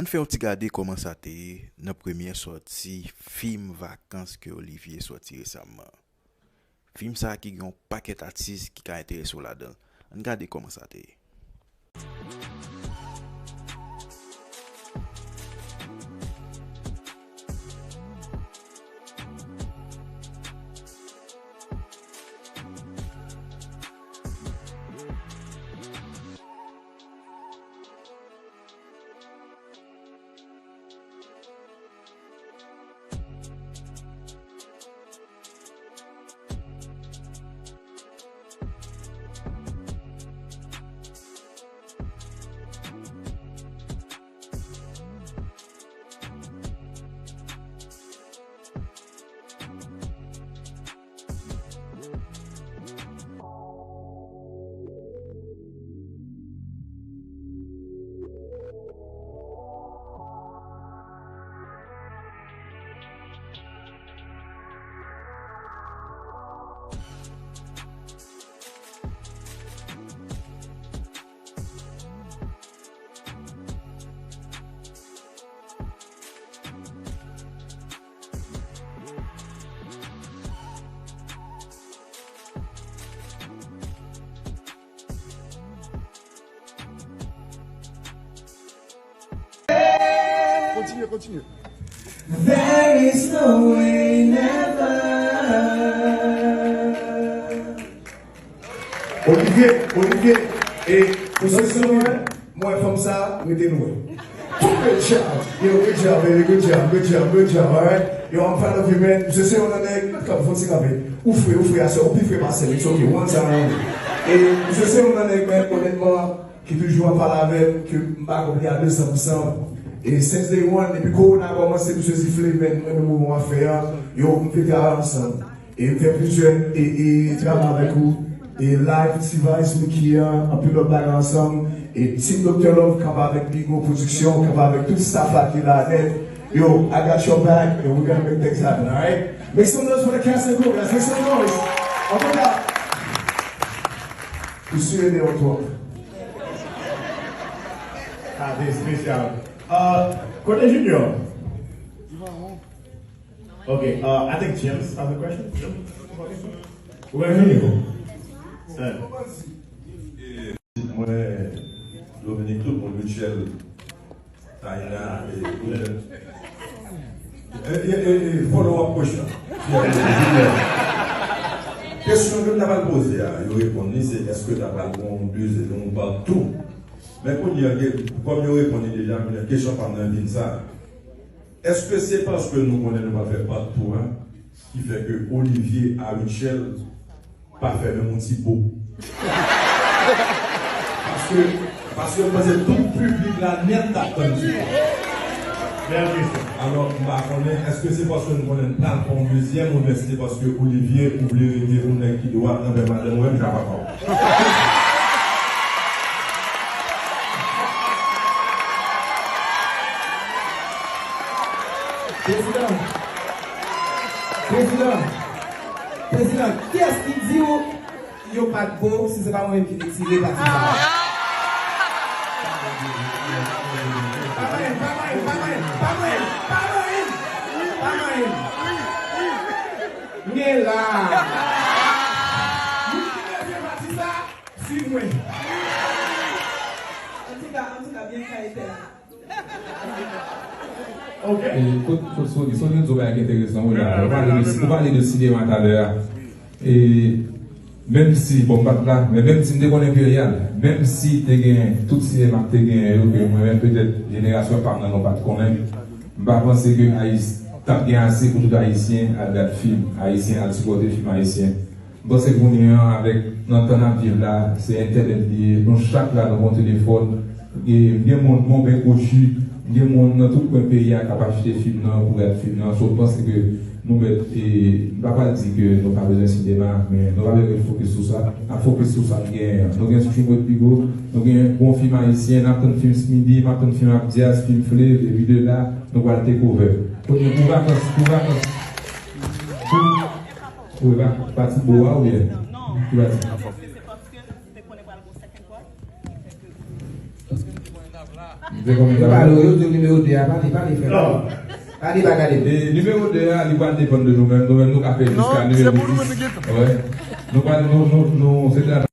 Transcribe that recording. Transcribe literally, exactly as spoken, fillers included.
Ann fè yon ti gade kòman sa te ye nan premyè sòti fim vakans ke Olivier sòti resaman. Fim sa ki gen yon pakèt atis ki ka enterese w ladan l. Ann gade kòman sa te ye. Kontinye, kontinye. There is no way, never. Olivier, Olivier, e pou sesyon an, mwen fanm sa, rete lwen. Good job. Yo, good job, baby. Good job, good job, good job, alright? Yo, I'm proud of you, man. Misye se yon nan nèg, k ap fon ti kanpe. Ou fre, ou fre aswè, ou pi fre pase m, it's okay, one time only. E misye se yon nan nèg, man, onètman, ki toujou ap pale avè m, ke m pa konprann a de san pou san. E since day one, depi kowona kòmanse, misye sifle, men mwen menm ou wè afè a, yo, m te travay ansanm. E m fè plizyè e, e travay avèk ou. E Live, T-Vice, Mickey an, anpil lòt bagay ansanm. E Team Doktè Love, kanpe avèk Bigo Production, kanpe avèk tout staff la ki la nèt. Yo, I got your back and we gonna make things happen, alright? Make some noise for the cast and crew, guys. Make some noise. Antouka, ou sou ede yon twòp. Sa te espesyal. Uh, kote Junior? Ok, uh, I think James has a question. Ou gen Junior? Mwen, Dominique, tout moun, Michel, Taina, e, e, e, e, follow up question. Kesyon ke m ta pral poze a, yo reponn li, se èske ta pral gon dezyèm, yon part two? Men kounye a, ke, kòm yo reponn li deja, men kesyon pa m nan vin sa. Èske se paske nou konnen nou pral fè part two a, ki fè ke Olivier a Rutshelle pa fè menm yon ti bo. Paske, paske m panse tout piblik la nèt t ap tann ti bo. Bèl kesyon. Alò, m pa konnen, èske se paske nou konnen n pral fè yon dezyèm, oubyen se te paske Olivier, ou vle rete yon nèg ki dwat anvè madanm ou, menm jan papa w? Prezidan, prezidan, prezidan, kiyès ki di w yo pa t bo si se pa mwen menm ki te tire pati sa a? Pa manyen m, pa manyen m, pa manyen m, pa manyen m, pa manyen m, pa manyen m, pa manyen m. M gen la. Moun ki te tire pati sa a, swiv mwen. Antouka, antouka, byen ka etè la. Ok. E, kot, kot Sony, Sony, nou di yon bagay ki enteresan, wi, la. Ou pale de, ou pale de sinema talè a. E, menm si, bon, m pa t la, men menm si m te konnen Imperial, menm si te gen tout sinema k te genyen yo, ke mwen menm, petèt, jenerasyon pa m nan, nou pa t konnen, m pa panse ke Ayis-, t ap gen ase pou tout Ayisyen al gad fim Ayisyen, al sipòte fim Ayisyen. M panse kounye a, avèk, nan tan n ap viv la, se entènèt li ye. Nou chak la, nou gen yon telefòn. E, m gen moun, m gen kwochi, m gen moun nan tout kwen peyi a k ap achte fim nan, pou gad fim nan. So, m panse ke nou mèt, e, m pa pral di ke nou pa bezwen sinema, men nou pa bezwen fokis sou sa. N ap fokis sou sa n genyen an. Nou gen Streamwood Bigo, nou gen bon fim ayisyen, n ap tann fim Smidy, m ap tann fim Abdias, fim Flav, epi de la, nou pral take over. Kounye a, pou vakans, pou vakans. Pou Ou pa, pati bo a oubyen? Ki pati? Se konbyen Yo sa pale, fè? Yo di nimewo de a, pale, pale, frè. Pale, pa gade. E nimewo de a, li pral depann de nou menm. Nou menm, nou ka fè jiska nimewo dis. Wè. Nou pral, nou, nou, nou, se travay.